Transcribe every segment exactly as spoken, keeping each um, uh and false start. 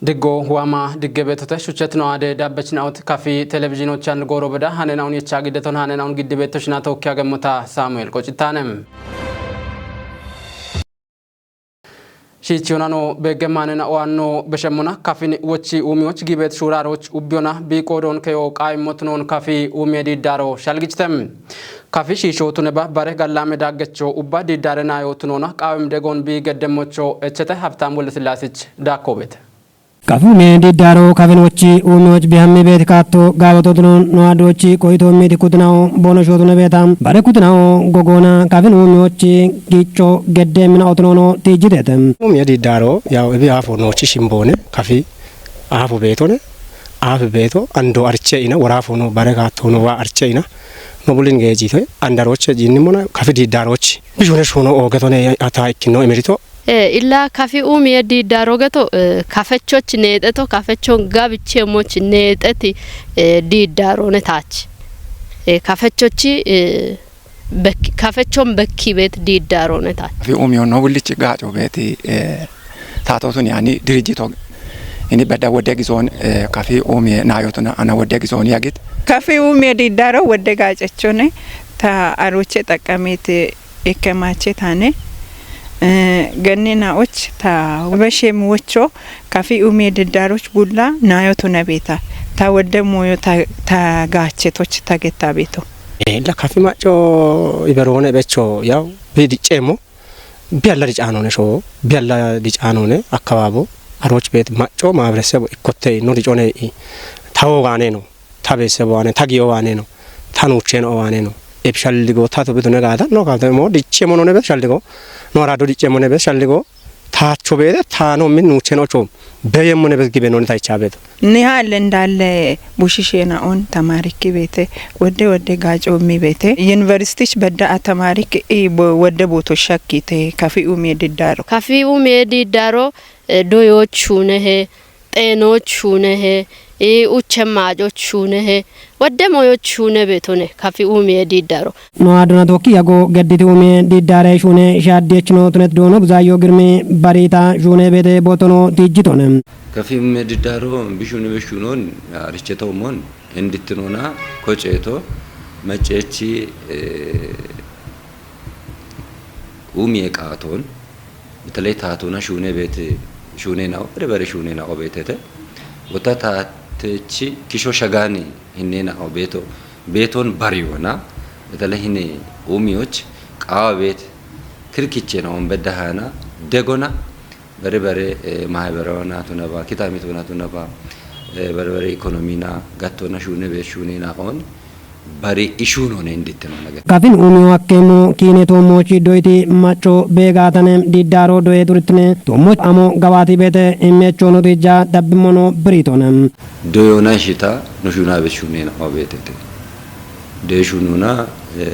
Diggo waama digge beettote shuchchet no aade dabbech naot kafi televizhiinochan gooro beda hane naun yecha giddeton hane naun giddi beettoshina tookki agemmota Saamu'eel Qocitaane. Shiichiyonano beeggemmaanena owaanno beshemmona kafin wochi uumiyoch giibeet shuuraaroch ubbiyona biiqoodoon keyo qaawimmot noon kafi uumiye diiddaaro shalgichite. Kafi shiisho tuneba bare gallaame daaggecho ubba diiddaare naayo tunoona qaawim degoon bii geddemmocho echete Habtaam Woldesillaasich daakkoobete. Kafi uumiye diiddaaro kafin wochi uumiyoch bihammi beet kaatto gaaboto tunoon no adoochi qoyito miiti kutinao boono shootune beeta bare kutinao gogoona kafin uumiyoch giicho geddeemmina otunoono tiijjiteete. Uumiye diiddaaro yaw ebi aafo noochi shimboone kafi aafo beetone, aafi beeto ando arche ina, woraafo no, bare kaatto no, waa arche ina, no bulin geejite, andarooche jiinnimona, kafi diiddaarochi. Bishune shuuno oogetone ata ikkino emerito. E, illa kafi uumiye diiddaaro geto, e, kafechochi neexeto, kafechon gabicheemochi neexeti, e, diiddaarone taachi. E, kafechochi, e, bek-, kafechon bekki beet diiddaarone taachi. Kafi uumiyo no bullich gaaco beeti, e, taatotun yani dirijjito ini bedda wodde gizoon, e, kafi uumiye naayotun ana wodde gizoon yagit. Kafi uumiye diiddaaro wodde gaacechone ta aroche xaqqamete ikke maache taane, e, ganni naoch ta beshem wocho kafi uumiye diiddaaroch gulla naayotune beeta ta wodde mooyo ta, ta gaachetoch ta getta beeto. E, la kafi macco iberoone becho yaw bi dicceemmo, bi alla dicaanoone shoo, bi alla dicaanoone akkabaabo, aroch beet macco maaberesebu ikkotte no dicone i, tawo waane no, ta beesebu waane, ta giyo waane no, ta nuucheno waane no. Eb shalligo, ta to bitune gaada, no gaada mo dicceemmo none bet shalligo, no arado dicceemmo ne bet shalligo, taacho beede, taano min nuucheno cho, beyemmo ne bet gibe none ta icha beeto. Niha lendale bushishe naon tamariki beete, wodde wodde gaaco mi beete, universitich bedda a tamariki i bo-, wodde booto shakkite, kafi uumiye diiddaaro. Kafi uumiye diiddaaro, e, doyoch shuunehe, xeenoch shuunehe, i uche maacoch shuunehe, wodde mooyoch shuune beetone, kafi uumiye diiddaaro. No adona tokki yago gedditi uumiye diiddaare shuune shaaddiech no tunet doono Buzaayyo Girmi bariita shuune beete bootono tiijjitone. Kafi uumiye diiddaaro bishune beshuunon, ariche toomon, endittinoona, koceeto, macceechi, e, uumiye qaatoon, beteley taatuna shuune beete, shuune nao, bare bare shuune nao beetete. Wota taatechi kisho shagaani hinne nao beeto, beeton bariyona, beteley hine uumiyoch qaawa beet kirkiche naon bedda haana, degona, bare bare, e, maaheberawana tunaba, kitaamituna tunaba, e, bare bare ikonomina gattona shuune beet shuune naon, bari ishuunone endittinoona ge. Kafin uumiyo hakkeemmo kiine toommochi doyiti macco beegaatane diiddaaro doye turittine toommoch amo gawaati beete immeechono tijja dabbimmono biriitone. Doyona ishita no shuuna bet shuune nao beetete. Doye shuununa, e,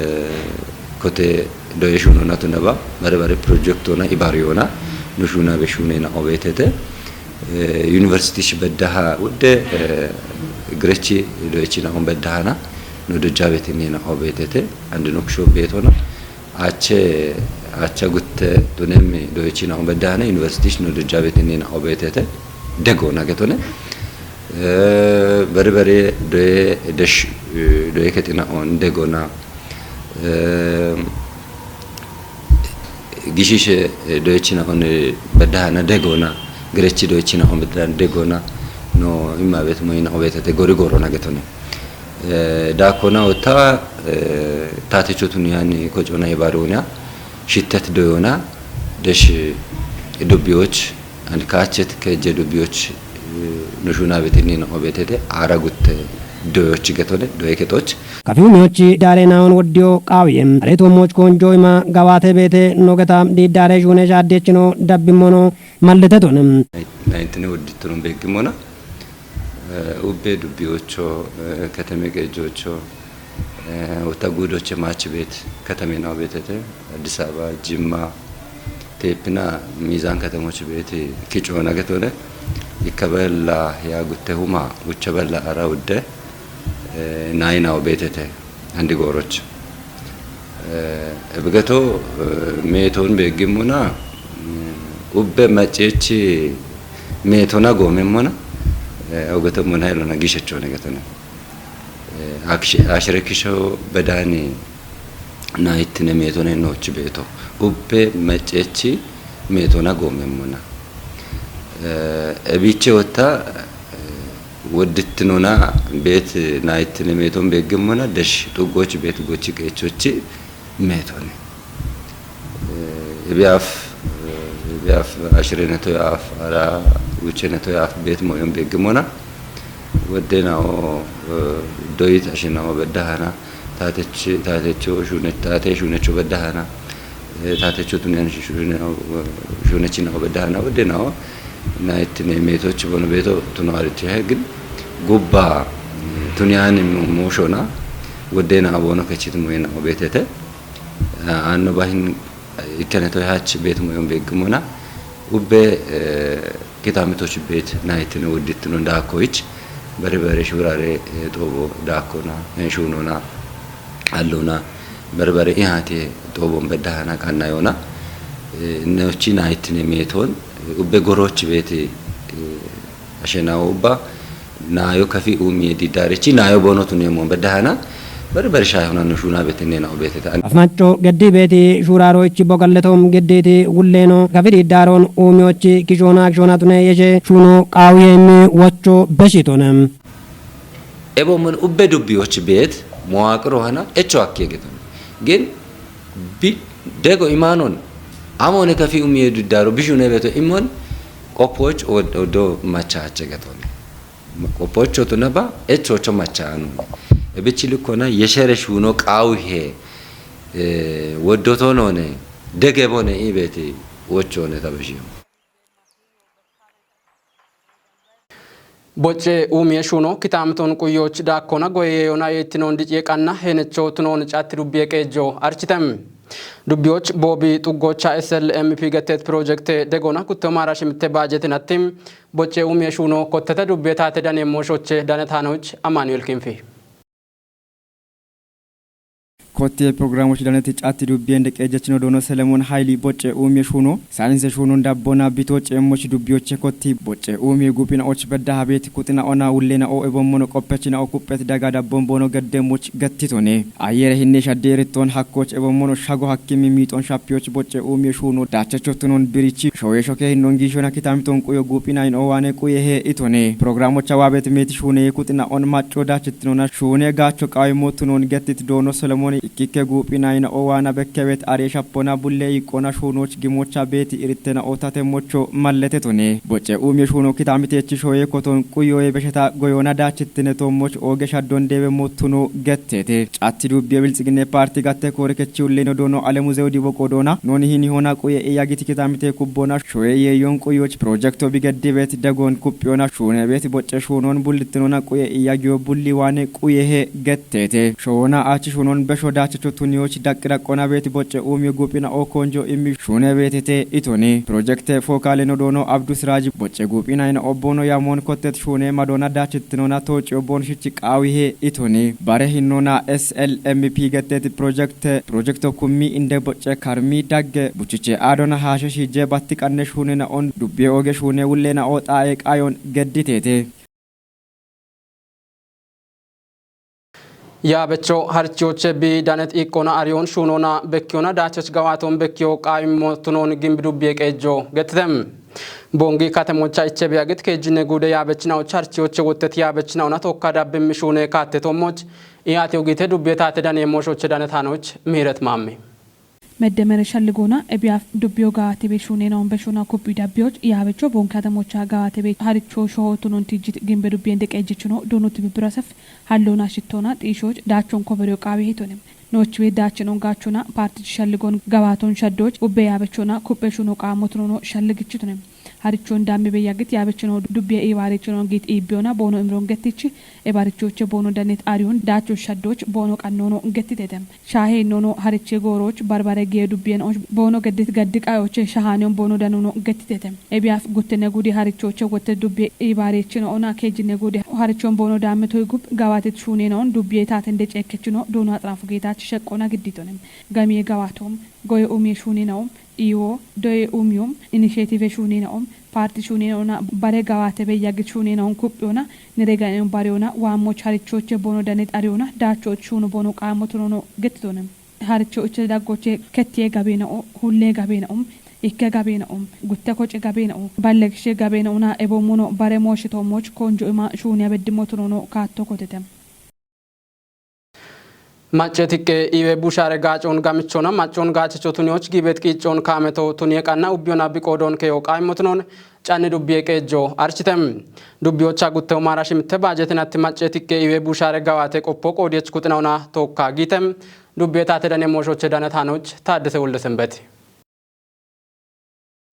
kote doye shuununa tunaba, bare bare projektona ibariyona, no shuuna bet shuune nao beetete. E, universitich beddaha wudde, e, girechi doyechi naon beddahana, no dojja betinne nao beetete, andi no kisho beetona, ache, acha gutte tunemmi doyechi naon beddahana, universitich no dojja betinne nao beetete, degona getone. E, bare bare doye desh, e, doye keti naon degona. E, Gishishe, e, doyechi naon, e, beddahana degona, girechi doyechi naon beddahana degona, no imma bet moyina obetete gori gorona getone. E, daakona wota, e, taatecho tun yani kocona ibaruna, shittet doyona, desh, e, dubbiyoch, and kaachet keje dubbiyoch, e, no shuuna betinne nao beetete, ara gutte doyoch getone, doye ketoch. Kafi uumiyochi daare naon woddiyo qaawiye. Are toommoch konjo ima gawaate beete no geta diiddaare shuune shaaddiechino dabbimmono malletetone. Nayintine woddittono beeggimona, e, ubbe dubbiyocho, e, keteme qeejocho, e, wota guudoche maach beet, keteme nao beetete, Addis Ababa, Jimma, teepina miizan ketemoch beeti kicoona getone, ikka bella ya gutte huma, ucha bella ara wudde, e, nayi nao beetete, andi gooroch. E, ebigeto, e, meeton beeggimuna, mm, ubbe macceechi Meetona goomemmona, eh, ogeto mona ilona gishechone getone. Eh, aksh-, ashrekisho bedani na ittine meetone noochi beeto. Ubbe meccechi meetona goomemmona. Eh, ebiche wotta, eh, woddittinona beet na ittine meeton beeggemmona desh xuggoch beet gochi qeechochi meetone. Eh, ibiyaaf, eh, ibiyaaf ashire neto yaaf ara, uche neto yaaf beet moyon beeggemmona. Wodde nao, eh, doyit ashe nao beddahana. Taatech-, taatecho shune-, taate shunecho beddahana. Eh, taatecho tuniyan shune-, shunechi nao beddahana. Wodde nao na ittine meetochi bono beeto tuno ariche he gin gubba, eh, tuniyan mu-, mushona. Wodde nao bono kechit muye nao beetete. Eh, anno bahin ikkene toy hach beet moyon beeggemmona. Ubbe, eh, kitamitoch beet na ittine woddittino daakkoyich. Bari bari shurare, eh, xoobo daakkona, eh, shunona, allona, bari bari ihate xoobon beddahana qanna yona. Eh, neochi na ittine meeton, eh, ubbe goroch beeti, eh, ashe nao ubba, nayo kafi umiye diddarechi, nayo bono tune mon beddahana, bari bari shaye hunanno shuna betinne nao beetete. Afmacho geddi beeti shuraro ichi bogalletom gedditi wulleno kafi diddaron umiyochi kishona kishona tune yeshe shuno qaawiyenni wocho beshitone. Ebo mun ubbe dubbiyochi beet mowaqiro hana echo akke geton. Gin bi dego imanon amone kafi umiye diddaro bishune beto imon qoppoch od-, odo machache geton. Qoppocho tunaba echocho machanu. Ebichi likkona yeshere shuno qaawihe, eh, woddotonone dege bone ibeti wochone tabishiyo. Bocce umiye shuno kitamiton quyoch daakkona goye yona yeettinon dicie qanna henecho tunon catti dubbiye qeejjo architem. Dubbiyoch boobi xuggocha S L M P gettet pirojekte degona kutto maara shimitte baajetin attim. Bocce umiye shuno kottete dubbiye taate daneemmo shoche danetaanoch Amanuel Kinfi. Kotti ye programoch daneti catti dubbiyen deqeejechino doono Selemoon Hayili bocce umiye shuno, saayinse shuunon dabbona bito ceemmoch dubbiyoche kotti bocce umiye guphina'och bedda habeeti kuxina'ona wullena'o ebommono qoppechina'o kuphet daga dabbon boono geddeemmoch gattitone. Ayyere hinne shadde eritton hakkoch ebommono shago hakkimi miixon shappiyoch bocce umiye shuuno daachecho tunon birichi shoye shoke hinnon giishona kitamiton quyo guphina'in owaane quye he itone. Programocha waabet meeti shuuneye kuxina'on macco daachittinona shuune gaacho qaawimmo tunon gettit doono Solomooni ikkikke guuphinayina owaana bekkebet are shappona bulle iiqqona shuunooch gimocha beeti irittena ootate mocho malletetone. Bocce umiye shuuno kitamiteechi shoye koton quyoye besheta goyoona daachittine toommoch ooge shaddon deebe mottuno getteete. Catti dubbiye Biltsiginne Paarti gatte koore kechi ulleno doono Alemu Zewudi boqo doona nooni hini hona quye iyagiti kitamite kubbona shoye yeeyon quyoch pirojekto bigeddi beet dagon kuphiyona shuune beet bocce shuunon bullittinona quye iyagiyo bulli waane quye he getteete. Shoona aachi shuunon besho daachacho tuniyoch daqqi daqqona beet bocce umiyo guphina oo konjo immi shuune beetete itoni. Pirojekte fookaaleno doono Abdu Siraaji bocce guphinayina obboono yaamoon kottet shuune madoona daachittinona tooci obboon shichi qaawihe itoni. Bare hinnoona S L M P gettet pirojekte, pirojekto kummi inde bocce karmi dagge buchiche aadona haashe shiije batti qanne shuunena on dubbiye ooge shuune wullena oo xaae qaayon gedditeete. Yaabecho harchiyoche bi danet iqqona ariyon shuunona bekkiyona daachech gawaaton bekkiyo qaawimmo tunon gimbi dubbiye qeejjo gettitem. Bongi katemocha iche biyagit keejjinne guude yaabechinaoch harchiyoche wottet yaabechinaona tokka dabbimmi shuune kaatte tommoch iyaate ogiite dubbiye taate daneemmo shoche danetaanoch Mihiret Maamme. Meddemere shalligoona ebiyaaf dubbiyo gawaatebe shuuneenaon beshona kuphi dabbiyoch yaabecho bongi katemocha gawaatebe haricho shoho tunon tijjit gimbe dubbiyen deqeejjechino duuno tibibbirasef halloona shittoona xiishoch daachon koberiyo qaawe hitone. Noochiwe daachinon gaachona paartich shalligoon gabaaton shaddoch ubbe yaabechona kuphe shuno qaammotunono shalligichitune. Harichon daammi beyyagit yaabechino dubbiye iibaarichino giit iibbiyona boono imiron gettichi ebarichoche boono dannet ariyon daacho shaddoch boono qannoono gettitete. Shaahe innono hariche gooroch barbare giye dubbiyen osh boono geddit gaddi qayoche shahaaniyon boono danuno gettitete. Ebiyaaf guttene gudi harichoche wotte dubbiye iibaarichino ona keejjine gudi harichon boono daammitoy gub gawaatit shuuneenaon dubbiye taatende ceekkechino doono Axiraafu Geetaach sheqqona gidditone. Gamiye gawaatom goye umiye shuuneenaom Iwo doye umiyom inishetive shuuneena'om paarti shuuneena'ona bare gawaate beyyagit shuuneena'on kuphiyona niregane'on bariyona waammoch harichooche bono dane xariyona daachooch shuuno bono qaammotonono gettitonem. Haricho ichche daggoche kettiye gabeena'o hullee gabeena'om ikke gabeena'om gutte koce gabeena'o ballegishe gabeena'ona ebommono bare mooshitoommoch konjo ima shuuniya beddimmotonono kaatto kotetem. Macce tiqqe iwe bushaare gaacoon gamichoona maccoon gaachecho tuniyoch giibet qiiccoon kaameto tuniye qanna ubbiyona biqoodoon keyo qaayimmotunoon canni dubbiye qeejjo architem. Dubbiyocha gutteho maara shimitte baajetinatti macce tiqqe iwe bushaare gawaate qoppo qoodiyoch kuxinaona tookka giitem. Dubbiye taate dane mooshoche danetaanoch taaddese wolde sembeti.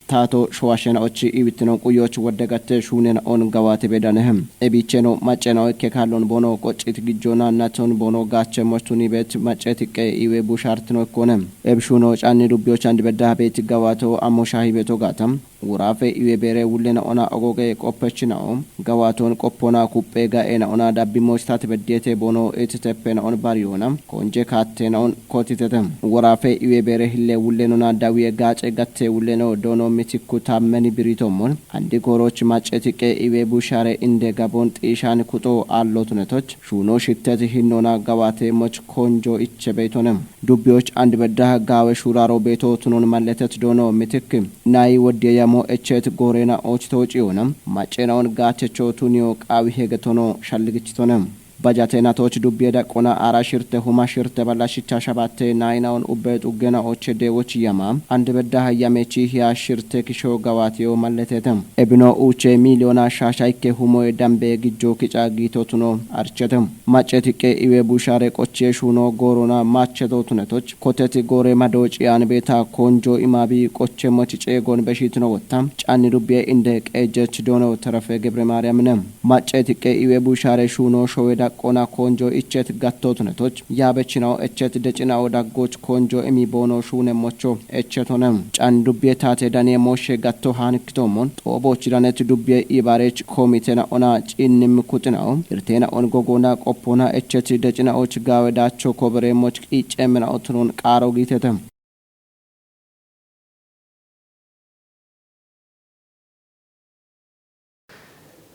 Taato showashena'ochi iwittino quyoch wodde gatte shuunena'on gawaate bedanehem. Ebicheno maccena'o ikke kaallon bono qoccit gijjona naton bono gaache mochtuni bet macce tiqqe iwe bushartino ikkone. Ebshuno canni dubbiyoch andi bedda beeti gawaato ammo shaahi beto gaatam. Wuraafe iwe beere wullena'ona ogoge qoppechina'o. Gawaaton qoppona kuppe ga'ena'ona dabbimoch tate beddiyete bono etiteppena'on bariyona. Konje kaattena'on kotitete. Woraafe iwe beere hille wullenona dawiye gaace gatte wulleno doono mitikku taammeni biritommon. Andi gooroch macce tiqqe iwe bushaare inde gabon xiishan kuxo aallotunetoch. Shuuno shitteti hinnona gawaate moch konjo ichche beytonem. Dubbiyoch andi bedda gaawe shuuraro beeto tunon malletet doono mitikki. Nayi woddiye yamo echet goorena oochito ciyona. Maccena'on gaachecho tuniyo qaawi hegetono shalligichitonem. Bajate natoch dubbiye daqqona ara shirte huma shirte balla shicha shabatte nayina'on ubbe xuggena oche deewoch yama. Andi bedda hayyamechi hiya shirte kisho gawaatiyo malletetem. Ebino uuche miliyona shaashaykke humoye dambe gijjo kica giitotuno archetem. Macce tiqqe iwe bushaare qochiye shuuno goorona macheto tunetoch. Koteti goore mado ciyan beeta konjo imabi qoche moch ceegon beshitino wotta. Canni dubbiye inde qeejjech doono terefe Gebre Maariyaminem. Macce tiqqe iwe bushaare shuuno showe daqqona konjo ichet gatto tunetoch. Yaabechina'o echet decina'o daggoch konjo imi boono shuune mocho echetonem. Can dubbiye taate daniye mooshe gatto haanikkitoomon. Xooboch danet dubbiye ibaarech koomitena'ona ciinnim kuxina'o. Irtena'on gogona qoppona echet decina'och gaawe daacho kobereemoch qiicceemena'o tunon qaaro giitetem.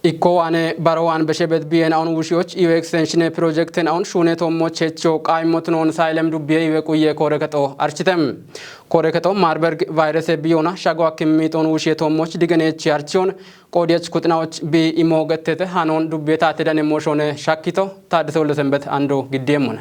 Ikko waane baro waan beshe bet biyena'on wushiyoch iwe ekstenshine pirojektena'on shuune toommoch hecho qaayimmotunoon saylem dubbiye iwe quye koorekexo architem. Koorekexo Maarberg vayrese biyona shago akkim miixon wushiye toommoch digenechi archiyon qoodiyech kuxinawoch bi imo gettete hanoon dubbiye taate dane mooshone shakkito taaddese wolde sembet ando giddiyeemmone.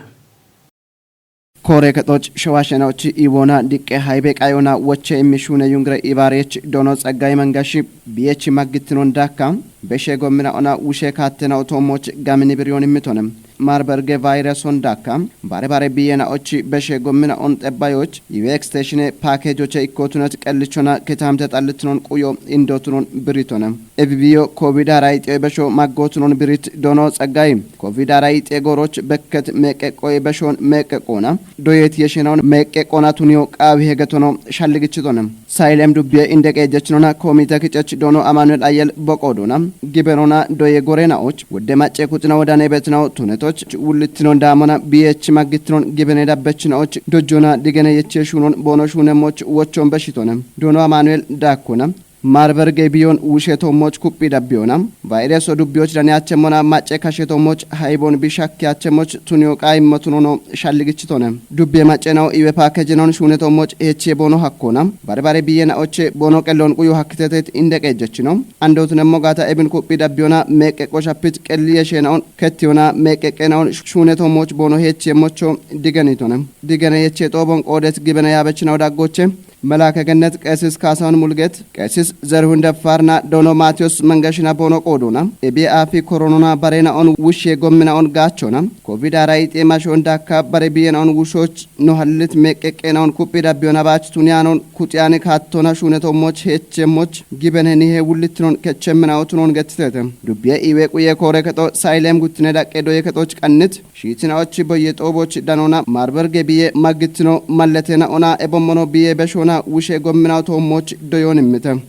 Koore kexoch showashenoch iwona diqqe haybe qayona woche immishune yungre ibarech dono Tsaggaye Mangashi biyech maggitinon dakka beshe gommina'ona wushe kaattena otoommoch gamini biriyon immitonem. Marberge vayreson dakka bare bare biyena'och beshe gommina'on xebbayoch iwe eksteshine paakejoche ikkotunet qellichona kitamte xallitinon quyo indotunon biritonem. Ebibiyo kovid ara ixe besho maggotunon birit dono Tsaggaye. Kovid ara ixe gooroch bekket meqeqoye beshon meqeqona. Doyet yeshenaun meqeqona tuniyo qaawi hegetono shalligichitonem. Saylem dubbiye indeqe jechinona komite kichech dono Amanuel Ayel boqodona. Gibenona doye gorena'och wudde macce kuxina wodane betinaw tunetoch wullitinon daamona biyech maggitinon gibene dabbechina'och dojjona digene yeche shunon bono shunemoch wochon beshitonem. Dono Amanuel dakkona. Marberge biyon wushe toommoch kuphi dabbiyona. Vayreso dubbiyoch dani achemmona macce kashe toommoch haybon bi shakki achemmoch tuniyo qaayimmotunono shalligichitone. Dubbiye maccenaw iwe paakejenon shuune toommoch hechiye boono hakkona. Bare bare biyena'oche boono qellon quyo hakkitetet indeqe jechino. Andotunemmo gaata ebin kuphi dabbiyona meqeqo shappit qelli yeshena'on kettiyona meqeqena'on shuune toommoch boono hechiye mocho digenitone. Digene yeche xoobon qoodet gibene yaabechinaw daggoche. Melake Gennet Qeesis Kaasaun Mulget, Qeesis Zerhun Deffaarna Doono Maatiyos Mangashina Boono Qooduna, Ebiye Aafi Koronona Barena'on Wushiye Gommina'on Gaachona, Kovid ara ixe mashon dakka bare biyena'on wushoch no hallit meqeqena'on kuphi dabbiyona baach tuniyanon kuxiyani kaattona shuuneto moch heche moch gibene nihe wullitinon kechemmina'o tunon gettitete. Dubbiye iwe quye koore kexo saylem guttine daqqe doye kexoch qannit, Shiitina'ochi boye xooboch danona Marberge biye maggitino malletena ona ebommono biye beshona wushe gomminaw toommoch doyon immite.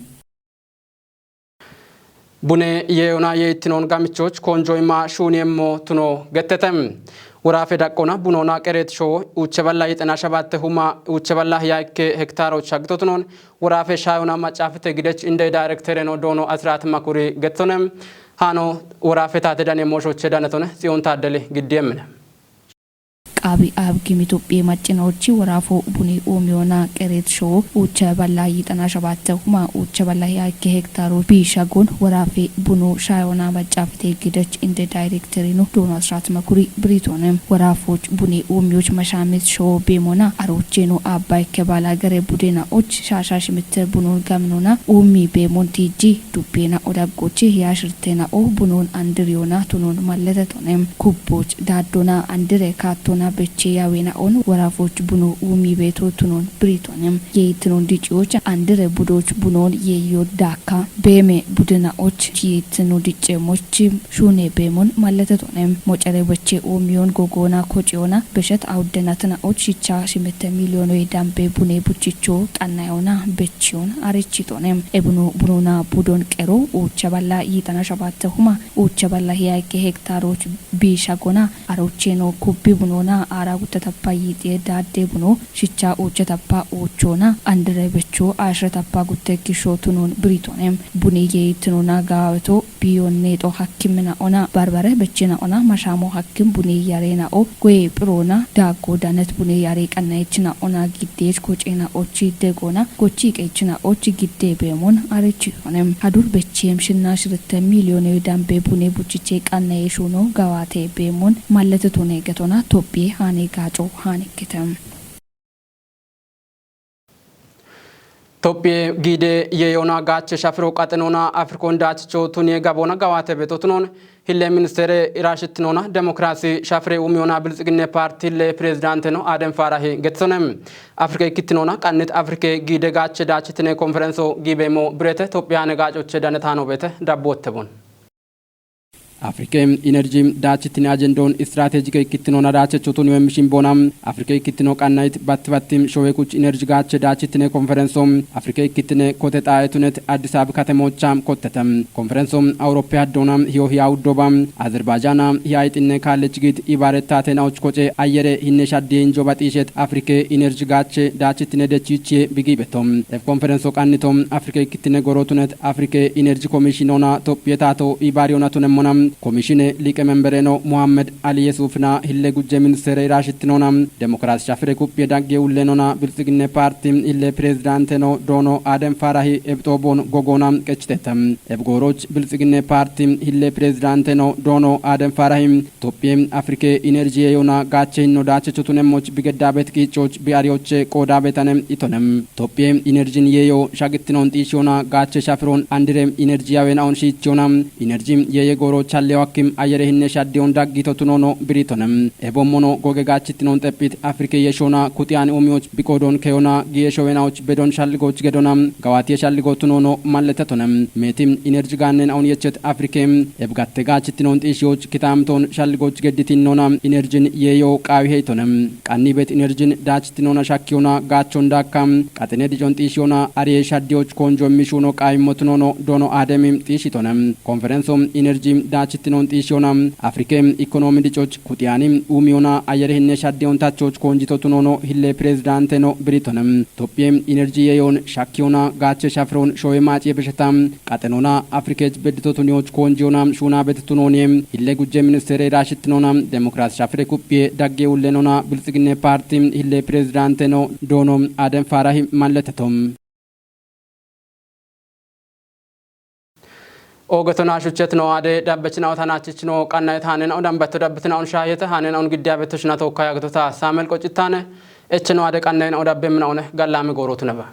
Bune yeeyona yeeyittinon gamichoch konjo ima shuuniyemmo tuno gettetem. Woraafe daqqona bunoona qereet showo uuche balla yixena shabatte huma uuche balla hiya ikke hektaaro shagitotunon woraafe shaayona maccaafite gidech inde daayirektere no doono asirat makuri gettonem. Haano woraafe taate dane mooshoche danetone tsiyoon taaddeli giddiyemmine. Qaabi aabgim Itophiye maccinochi woraafo buni uumiyona qereet showo uuche balla yixena shabatte huma uuche balla hiya ikke hektaaro biishagon woraafe bunu shaayona maccaafite gidech inde daayirektere no doono asirat makuri biriitonem. Woraafoch buni uumiyoch mashaamis showo beemona arocheno aabba ikke baala gare budena och shaasha shimitte bunun gaminona uumi beemon tiiji dubbeena odaggoche hiya shirtena o bunun andiriyona tunon malletetonem. Kubboch daaddona andire kaattona beche yaawena on woraafoch bunu uumi beeto tunon biriitonem. Yeeyitino diciyoch andire budoch bunon yeeyo daakka beeme budena och yeeyitino dicemoch shuune beemon malletetonem. Mocere beche uumiyon gogoona kociyona beshet awuddenatina och shicha shimitte miiliyonoye dambe bune buchicho qannayona bechiyon arichitonem. Ebunu bununa budon qero uuche balla yixena shabatte huma uuche balla hiya ikke hektaaroch biishagona arocheno kubbi bunona aara guttatappa yiixiye daadde buno shicha uuchetappa uuchona andire becho ashretappa gutte kisho tunon biriitonem. Buni yeeyittinona gaaweto biyon neexo hakkimina ona barbare bechena ona mashaamo hakkim buni yarena o goye phiroona daaggo danet buni yare qannayechina ona giddeech kocena ochi degona gochi qeechina ochi gidde beemon arichitonem. Hadur bechiem shinna shiritte miiliyone dambe bune buchiche qannaye shuuno gawaate beemon malletetone getona Tophiye haane gaaco haanikkitem. Tophiye giide yeeyona gaache shafiro qaxenoona Afrikon daachicho tuniye gaboona gawaate beetotunon hille ministere iraashitinoona demokrasi shafire umiyoona bilxiginne paarti hille pirezidaanteno Adem Faarahi gettonem. Afrika ikkitinoona qannit Afrike giide gaache daachitine konferenso giibeemo birete Tophiyaane gaacoche danetaano beete dabbotte bon. Afrike enerji daachitine ajendon istiraatejike ikkitinoona daachecho tuniyo emishin boona Afrike ikkitino qannayit batti batti showe kuch enerji gaache daachitine konferenso Afrike ikkitine kote xaaye tunet Addis Ababa katemocha kottete. Konferenso Awuroppe haddoona hiyo hiya uddoba Azerbaijaana hiya ixinne kaallech giit ibaaretta tenaoch koce ayyere hinne shaddiye injo baxiishet Afrike enerji gaache daachitine dechiichiye bigiibeto. Ef konferenso qannito Afrike ikkitine gorotunet Afrike enerji komishinoona Tophiye taato ibaariyona tunemmona komishine liqe membereno Muhammed Ali Yesufina hille gujje ministere iraashitinoona demokrasi shafire kuphiye dagge ullenoona bilxiginne paarti hille pirezidaanteno doono Adem Faarahi ebxoobon gogoona qechitete. Ebgooroch bilxiginne paarti hille pirezidaanteno doono Adem Faarahi Tophiye Afrike enerji yeeyona gaache hinno daachecho tunemmoch bigeddaabet qiichoch bi'ariyoche qoodaabeetane itonem. Tophiye enerjin yeeyo shagittinon xiishiyoona gaache shafiron andire enerji yawenaon shiichiyoona enerji yeeye gooro challeyo akkim ayyere hinne shaddiyon daggito tunoono biriitonem. Ebommono goge gaachittinon xephit Afrike yeshoona kuxiyan umiyoch biqoodon keyoona giyeshowenaoch bedon shalligoch gedona gawaatiye shalligo tunoono malletetonem. Meeti enerji gaannen aun yechet Afrike ebgatte gaachittinon xiishiyoch kitaamton shalligoch gedditinnona enerjin yeeyo qaawi heytonem. Qannibet enerjin daachittinoona shakkiyoona gaachon daakka qaxine dicon xiishiyoona ariye shaddiyoch konjo emmishuuno qaawimmotunoono doono Ademi xiishitonem. Konferenso enerji daachittinon xiishiyoona Afrike ikonomi dicoch kuxiyani umiyoona ayyere hinne shaddiyon tachoch konjitotunoono hille pirezidaanteno biritonem. Tophiye enerji yeeyon shakkiyoona gaache shafiron showe maaciye besheta qaxenoona Afrikech bedditotuniyoch konjiyoona shuuna betetunooniye hille gujje ministere iraashittinoona demokrasi shafire kuphiye dagge ullenoona bilxiginne paarti hille pirezidaanteno doono Adem Faarahi malleteto. Oogetona shuchetino ade dabbechina otanachichino qannayet haanena odambatto dabbitinaon shaayete haanena un giddiyabettoshinatokka yaagetota Saamel Qocittaane echeno ade qannayena odabbemminaone gallaami goorotunaba.